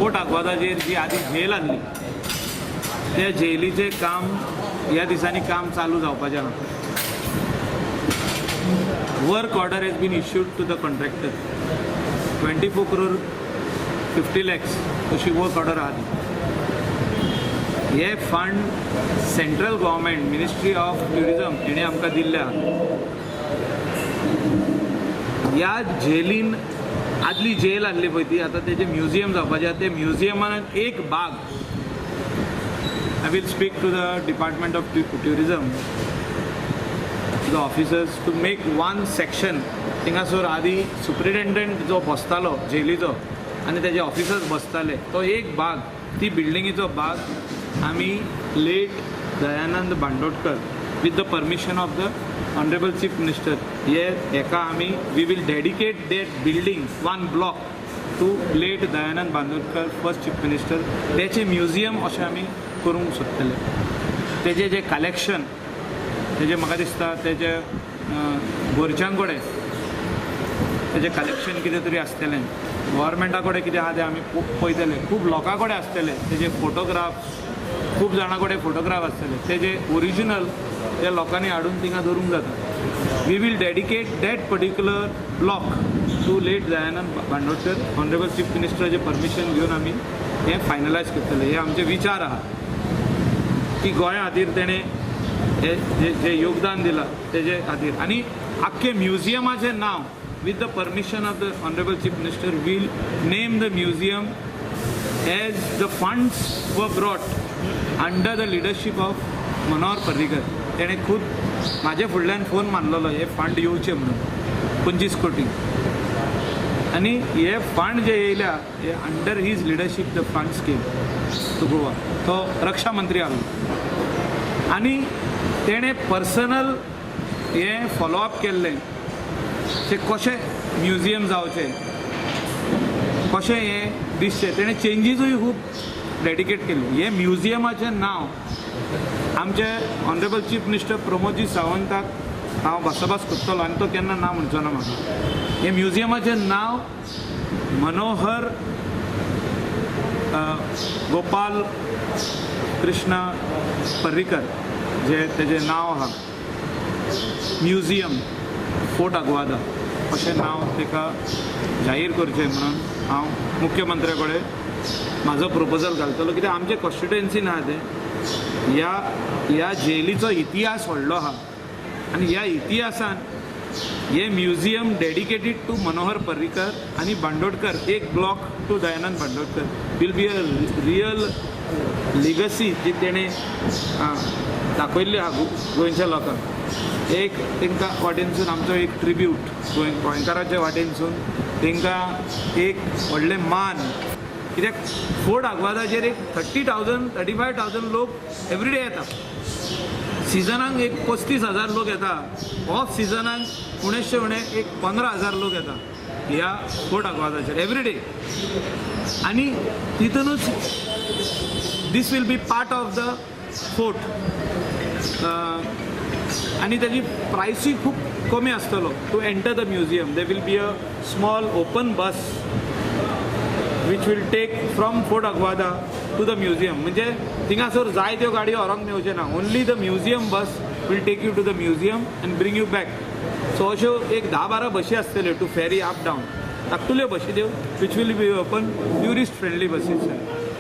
Fort आग्वादाचेर जी आदी झेल आहली, त्या झेलीचें काम ह्या दिसांनी काम चालू जावपाचें आहा. Work order has been issued to the contractor. 24 crore 50 lakhs अशी वर्क ऑर्डर आहा ती. हे fund Central Government, Ministry of Tourism हेणें आमकां दिल्ले आहा. ह्या जेलीन, आदली जेल आहली पळय ती, आतां तेजें म्युझियम जावपाचें आहा. ते म्युझियमान एक भाग, I will speak to the Department of Tourism, the officers, to make one section. थिंगासर आदी सुप्रिटेंडंट जो बसतालो जेलीचो आनी तेजे ऑफिसर्स बसताले, तो एक भाग, ती बिल्डिंगेचो भाग आमी late Dayanand Bandodkar, with the permission of the Honourable Chief Minister, हे हेका आमी we will dedicate that building, one block, to late Dayanand Bandodkar, first Chief Minister. तेचें म्युझियम अशें आमी करूंक सोदतले. तेजें जें कलेक्शन, तेजें म्हाका दिसता तेजे घरच्यां कडेन तेजें कलेक्शन कितें तरी आसतलें, गव्हर्मेंटा कडेन कितें आहा तें आमी पळयतले. खूब लोकां कडेन आसतले तेजे फोटोग्राफ, खूब जाणां कडेन फोटोग्राफ आसतले तेजे ओरिजिनल, ते लोकांनी हाडून थिंगा दवरूंक जाता. We will dedicate that particular block to late Dayanand Bandodkar. Honourable chief मिनिस्टराचें परमिशन घेवन आमी हें फायनलायज करतले. हे आमचे विचार आहा की गोंया खातीर तेणें हे जे जे योगदान दिलां तेजे खातीर. आनी आख्खे म्युझियमाचें नांव, with the permission of the Honourable Chief Minister, will name the museum as the funds were brought under the leadership of Manohar Parrikar. तेणें खूद म्हाजे फुडल्यान फोन मारलेलो हे फंड येवचे म्हणून, 25 कोटी. आनी हे फंड जे येयल्या हे under his leadership the funds came to Goa. तो रक्षा मंत्री आहलो आनी तेणें पर्सनल हें फॉलोअप केल्लें, ते कशें म्युझियम जावचें, कशें हें दिसचें. तेणें चेंजीसूय खूब डेडिकेट केल्ले. हें म्युझियमाचें नांव, आमचे ऑनरेबल चीफ मिनिस्टर प्रमोदजी सावंताक हांव भासाभास करतलो आनी तो केन्ना ना म्हणचो ना म्हाका. हें म्युझियमाचें नांव मनोहर गोपाल कृष्ण पर्रीकर जे तेजें नांव आहा, म्युझियम फोर्ट आग्वादा अशें नांव ताका जाहीर करचें म्हणून हांव मुख्यमंत्र्या कडेन म्हाजो प्रोपोजल घालतलो. कित्याक आमचे कॉन्स्टिट्युएन्सी ना तें. ह्या ह्या जेलीचो इतिहास व्हडलो आहा आनी ह्या इतिहासान हें museum dedicated to Manohar Parrikar आनी बांदोडकर, एक block to Dayanand Bandodkar, will be a real legacy जी तेणें दाखयल्ली आहा गोंयच्या लोकांक. एक तांकां वाटेनसून आमचो एक ट्रिब्यूट, गोंयकाराच्या वाटेनसून तांकां एक व्हडलें मान. कित्याक फोर्ट आग्वादाचेर एक 30,000, 35,000 लोक एवरीडे येता. सिजनाक एक 35,000 लोक येता, ऑफ सिजनाक उणेचशे उणे एक 15,000 लोक येता ह्या फोर्ट आग्वादाचेर एवरीडे. आनी तितूनच this will be part of the fort आनी ताजी प्रायसूय खूब कमी आसतलो to enter the museum. There will be a small open bus which will take from Fort Aguada to the museum. म्हणजे थिंगासर जाय त्यो गाडयो व्हरूंक मेवचे ना, only the museum bus will take you to the museum and bring you back. So अश्यो एक 10-12 बशी आसतल्यो टू फेरी अप डावन, धाकटुल्यो बशी त्यो, which will be open tourist friendly buses.